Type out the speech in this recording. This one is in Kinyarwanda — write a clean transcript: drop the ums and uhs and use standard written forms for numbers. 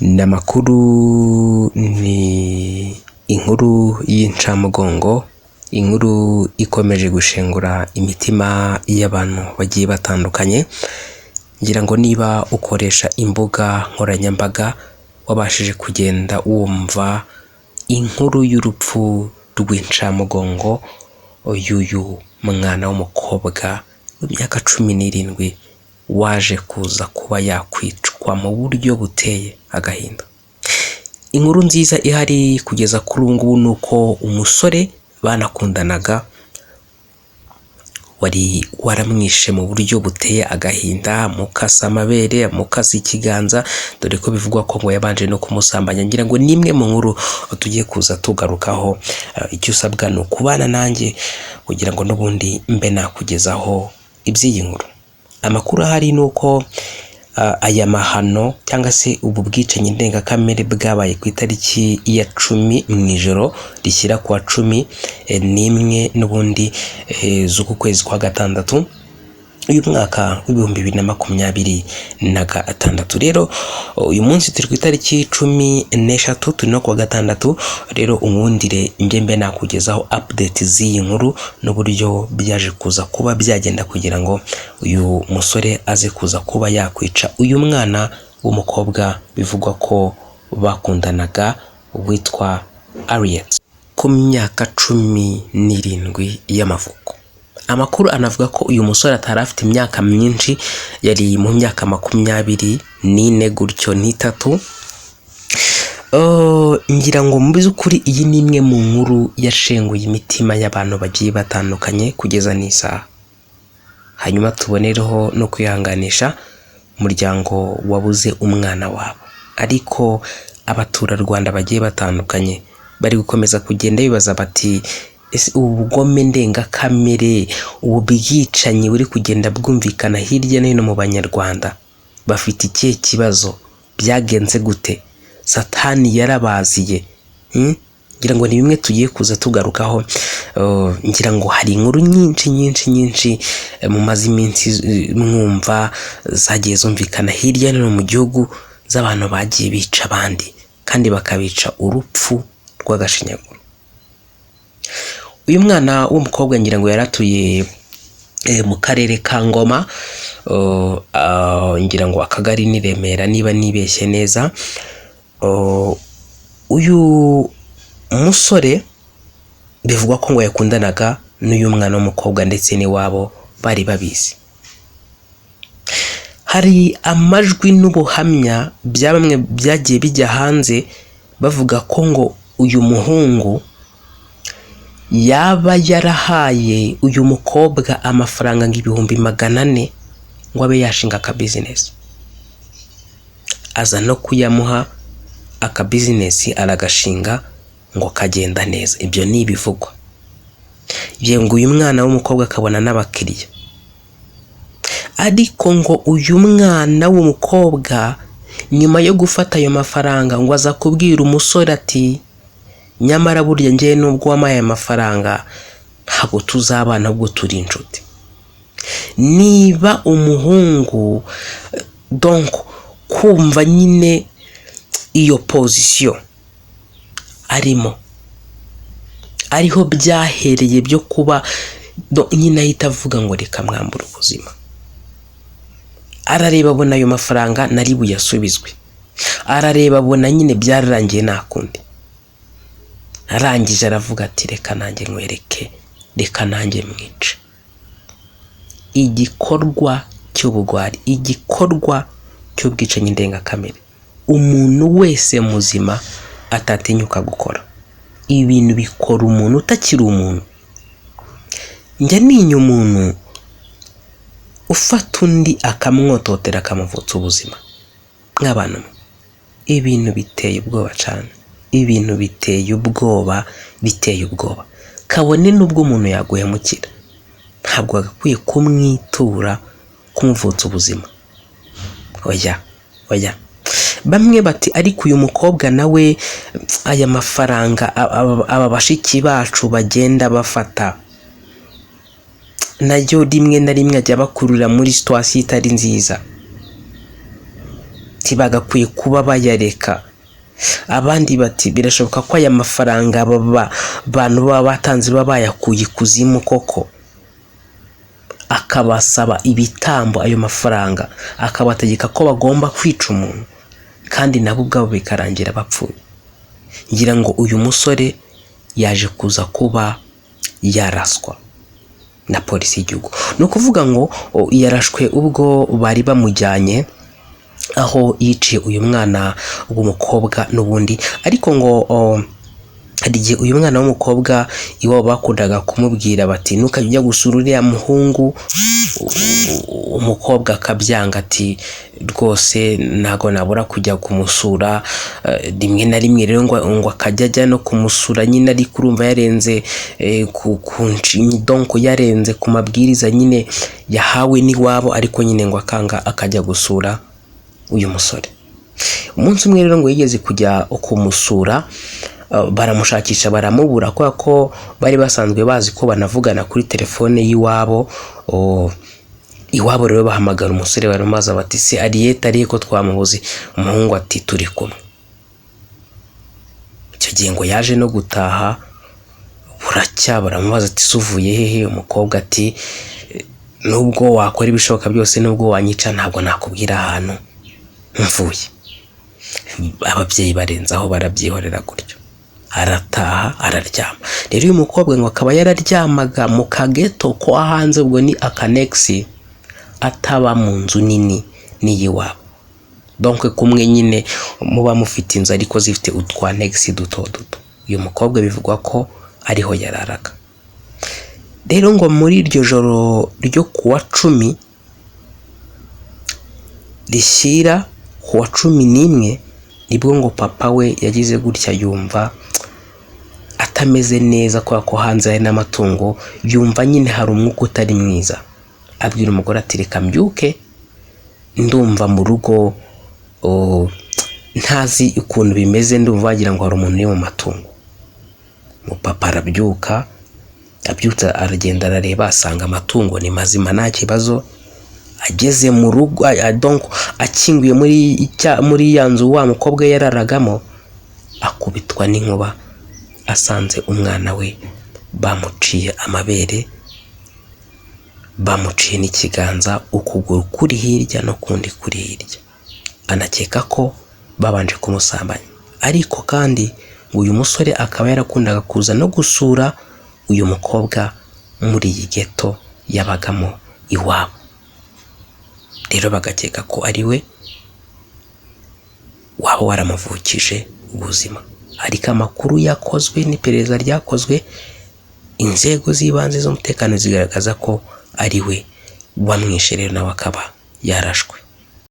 Ni amakuru, ni inkuru y'incamugongo, inkuru ikomeje gushengura imitima y'abantu bagiye batandukanye. Ngira ngo niba ukoresha imbuga nkoranyambaga wabashije kugenda wumva inkuru y'urupfu rw'incamugongo y'uyu mwana w'umukobwa w'imyaka 17 waje kuza kuba yakwicwa mu buryo buteye agahinda. Inkuru nziza ihari kugeza kuri ubu ngubu ni uko umusore banakundanaga wari waramwishe mu buryo buteye agahinda, amukasa amabere, amukasa ikiganza, dore ko bivugwa ko ngo yabanje no kumusambanya. Ngira ngo ni imwe mu nkuru tugiye kuza tugarukaho. Icyo usabwa ni ukubana nanjye kugira ngo n'ubundi mbe nakugezaho iby'iyi nkuru. Amakuru ahari ni uko aya mahano cyangwa se ubu bwicanyi ndengakamere bwabaye ku itariki ya 10 mu ijoro rishyira ku wa 11 n'ubundi z'uku kwezi kwa gatandatu uyu mwaka w'2026. Rero uyu munsi turi ku itariki 13, turi no kuwa gatandatu. Rero unkundire njye mbe nakugezaho update z'iyi nkuru n'uburyo byaje kuza kuba byagenda kugira ngo uyu musore aze kuza kuba yakwica uyu mwana w'umukobwa bivugwa ko bakundanaga witwa Harriet ku myaka 17 y'amavuko. Amakuru anavuga ko uyu musore atari afite imyaka myinshi, yari mu myaka 24 gutyo n'itatu. Ngira ngo mu by'ukuri iyi ni imwe mu nkuru yashenguye imitima y'abantu bagiye batandukanye kugeza n'isaha. Hanyuma tubonereho no kwihanganisha umuryango wabuze umwana wabo, ariko abaturarwanda bagiye batandukanye bari gukomeza kugenda bibaza bati: "Ese ubu bugome ndengakamere, ubu bwicanyi buri kugenda bwumvikana hirya no hino mu Banyarwanda, bafite ikihe kibazo? Byagenze gute? Satani yarabaziye?" Ngira ngo ni bimwe tugiye kuza tugarukaho. Ngira ngo hari inkuru nyinshi nyinshi nyinshi mumaze iminsi mwumva zagiye zumvikana hirya no hino mu gihugu z'abantu bagiye bica abandi kandi bakabica urupfu rw'agashinyaguro. Uyu mwana w'umukobwa ngira ngo yaratuye mu karere ka Ngoma, ngira ngo akagari ni Remera niba nibeshye neza. Uyu musore bivugwa ko ngo yakundanaga n'uyu mwana w'umukobwa ndetse n'iwabo bari babizi. Hari amajwi n'ubuhamya bya bamwe byagiye bijya hanze bavuga ko ngo uyu muhungu yaba yarahaye uyu mukobwa amafaranga ngo 400,000 ngo abe yashinga akabizinesi, aza no kuyamuha, akabizinesi aragashinga ngo kagenda neza. Ibyo ni ibivugwa. Ngo uyu mwana w'umukobwa akabona n'abakiriya, ariko ngo uyu mwana w'umukobwa nyuma yo gufata ayo mafaranga ngo aza kubwira umusore ati: "Nyamara burya ngewe nubwo wampaye aya mafaranga ntabwo tuzabana, ahubwo turi inshuti." Niba umuhungu donc kumva nyine iyo position arimo ariho byahereye byo kuba nyine ahita avuga ngo reka mwambure ubuzima. Arareba abona ayo mafaranga nari buyasubizwe, arareba abona nyine byararangiye nta kundi, arangije aravuga ati: "Reka nanjye nkwereke, reka nanjye mwice." Igikorwa cy'ubugwari, igikorwa cy'ubwicanyi ndengakamere umuntu wese muzima atatinyuka gukora. Ibintu bikora umuntu utakiri umuntu. Njya ntinya umuntu ufata undi akamwototera, akamuvutsa ubuzima. Mw'abantu mwe, ibintu biteye ubwoba cyane, ibintu biteye ubwoba, biteye ubwoba. Kabone n'ubwo umuntu yaguhemukira, ntabwo wagakwiye kumwitura kumuvutsa ubuzima. Oya, oya. Bamwe bati: "Ariko uyu mukobwa nawe aya mafaranga aba bashiki bacu bagenda bafata nayo rimwe na rimwe ajya bakurura muri situation itari nziza." Ntibagakwiye kuba bayareka. Abandi bati birashoboka ko aya mafaranga aba bantu baba batanze baba bayakuye ikuzimu koko, akabasaba ibitambo ayo mafaranga, akabategeka ko bagomba kwica umuntu, kandi nabo ubwabo bikarangira bapfuye. Ngira ngo uyu musore yaje kuza kuba yaraswa na polisi y'igihugu. Ni ukuvuga ngo yarashwe ubwo bari bamujyanye aho yiciye uyu mwana w'umukobwa n'ubundi. Ariko ngo hari igihe uyu mwana w'umukobwa iwabo bakundaga kumubwira bati ntukajya ujya gusura uriya muhungu, umukobwa akabyanga ati rwose ntabwo nabura kujya kumusura. Rimwe na rimwe rero ngo akajya ajya no kumusura nyine, ariko urumva yarenze donc yarenze ku mabwiriza nyine yahawe n'iwabo, ariko nyine ngo akanga akajya gusura uyu musore. Umunsi umwe rero ngo yigeze kujya kumusura, baramushakisha baramubura, kubera ko bari basanzwe bazi ko banavugana kuri telefone y'iwabo. Iwabo rero bahamagara umusore, baramubaza bati se Ariyete arihe ko twamubuze? Umuhungu ati turi kumwe. Icyo gihe ngo yaje no gutaha buracya, baramubaza ati se uvuye hehe? Umukobwa ati nubwo wakora ibishoboka byose, nubwo wanyica, ntabwo nakubwira ahantu mvuye. Ababyeyi barenzaho barabyihorera gutyo, arataha araryama. Rero uyu mukobwa ngo akaba yararyamaga mu kageto ko hanze, ubwo ni akanegisi, ataba mu nzu nini n'iyiwabo, donc kumwe nyine muba mufite inzu ariko zifite utwanegisi duto duto. Uyu mukobwa bivugwa ko ariho yararaga. Rero ngo muri iryo joro ryo kuwa 10 rishyira kuwa 11, nibwo ngo papa we yagize gutya yumva atameze neza, kubera ko hanze hari n'amatungo, yumva nyine hari umwuka utari mwiza. Abwira umugore ati reka mbyuke, ndumva mu rugo ntazi ukuntu bimeze, ndumva wagira ngo hari umuntu uri mu matungo. Umupapa arabyuka, abyutse aragenda arareba, asanga amatungo ni mazima, nta kibazo. Ageze mu rugo, donc akinguye muri ya nzu wa mukobwa yararagamo, akubitwa n'inkuba asanze umwana we bamuciye amabere, bamuciye n'ikiganza, ukuguru kuri hirya n'ukundi kuri hirya. Anakeka ko babanje kumusambanya. Ariko kandi ngo uyu musore akaba yarakundaga kuza no gusura uyu mukobwa muri iyi geto yabagamo iwabo. Rero bagakeka ko ari we waba waramuvukije ubuzima. Ariko amakuru yakozwe n'iperereza ryakozwe, inzego z'ibanze z'umutekano zigaragaza ko ari we wamwishe, rero nawe akaba yarashwe.